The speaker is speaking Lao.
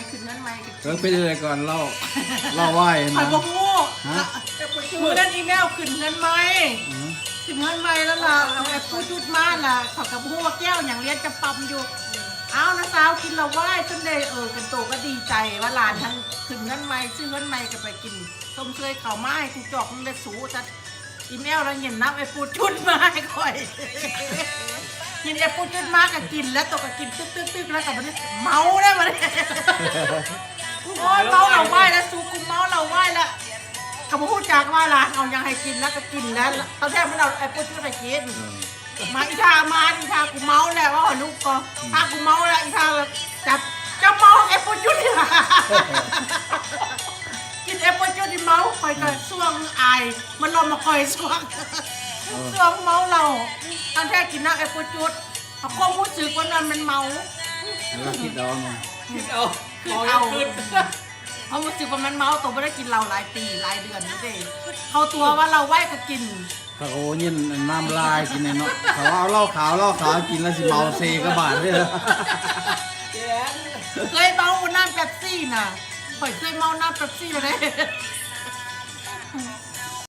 ຂຶ້ນເຮືອນໃໝ່ກໍ ເອີ ເປັນຈັ່ງໃດກ່ອນ ເລົ່າ ເລົ່າໄວ້ ຂ້ອຍບໍ່ ນະ ຮູ້ ຮະ? ມື້ນັ້ນອີແມວຂຶ້ນເຮືອນໃໝ່ ອືມ ຂຶ້ນເຮືອນໃໝ່ແລ້ວລະ ແລ້ວປູຈຸດມາລະ ເຂົາກໍບໍ່ຮູ້ວ່າແກ້ວຫຍັງ ລຽນຈຳປຳຢູ່. ອ້າວ ນ້າສາວກິນເຫຼົ້າວາຍຊັ້ນເດ. ເອີ ກັນໂຕກໍດີໃຈວ່າຫຼານທັງຂຶ້ນເຮືອນໃໝ່ ຊື້ເຮືອນໃໝ່ກໍໄປກິນ ຊົມເຊີຍເຂົາມາໃຫ້ກູຈອກ ມຶງໄດ້ສູ ແຕ່ອີແມວລະຍິນນຳໄອ້ປູຈຸດມາໃຫ້ຂ້ອຍ ຍິນໄອ້ປູຈຸດມາກໍກິນແລ້ວ ໂຕກໍກິນຕຶກໆໆ ແລ້ວກໍບາດນີ້ເມົາແລ້ວບາດນີ້ ໂອ້ຍ ເມົາເຫຼົ້າວາຍແລ້ວສູ ກູເມົາເຫຼົ້າວາຍແລ້ວ ກໍບໍ່ຮູ້ຈັກວ່າຫຼານເອົາຫຍັງໃຫ້ກິນ ແລ້ວກໍກິນແລ້ວ ຕອນແທ້ມັນເອົາໄອ້ປູຈຸດໃຫ້ກິນ. ອືມ ມາອີທ່າ ມາອີທ່າ ກູເມົາແລ້ວ ເວົ້າໃຫ້ລູກກໍ ອືມ ຖ້າກູເມົາແລ້ວ ອີທ່າແບບ ຈັບ ເຈົ້າເມົາແອັບເປິນຈູດນີ້ຫວາ ກິນແອັບເປິນຈູດນີ້ເມົາ ຂ້ອຍກໍ ອືມ ຊ່ວງອາຍ ມັນລົມມາຄ່ອຍຊ່ວງ ເອີ ຊ່ວງເມົາເຫຼົ້າ ຕອນແທ້ກິນນ້ຳແອັບເປິນຈູດ ຄວາມຮູ້ສຶກວ່ານັ້ນມັນເມົາ ເອີ ຄິດເອົາເນາະ ຄິດເອົາ ຄິດເອົາ ເມົາ ຄວາມຮູ້ສຶກວ່າມັນເມົາ ໂຕບໍ່ໄດ້ກິນເຫຼົ້າຫຼາຍປີຫຼາຍເດືອນແລ້ວເດ້ ເຂົ້າຕົວວ່າເຫຼົ້າວາຍກໍກິນ ເຂົາກໍບໍ່ຍິນນ້ຳລາຍກິນແນ່ເນາະ ເຂົາວ່າເຫຼົ້າຂາວ ເຫຼົ້າຂາວ ກິນແລ້ວຊິເມົາເຊກະບາດເດ້ ເຄີຍເມົານ້ຳເປັບຊີນະ ຂ້ອຍເຄີຍເມົານ້ຳເປັບຊີແລ້ວເດ້.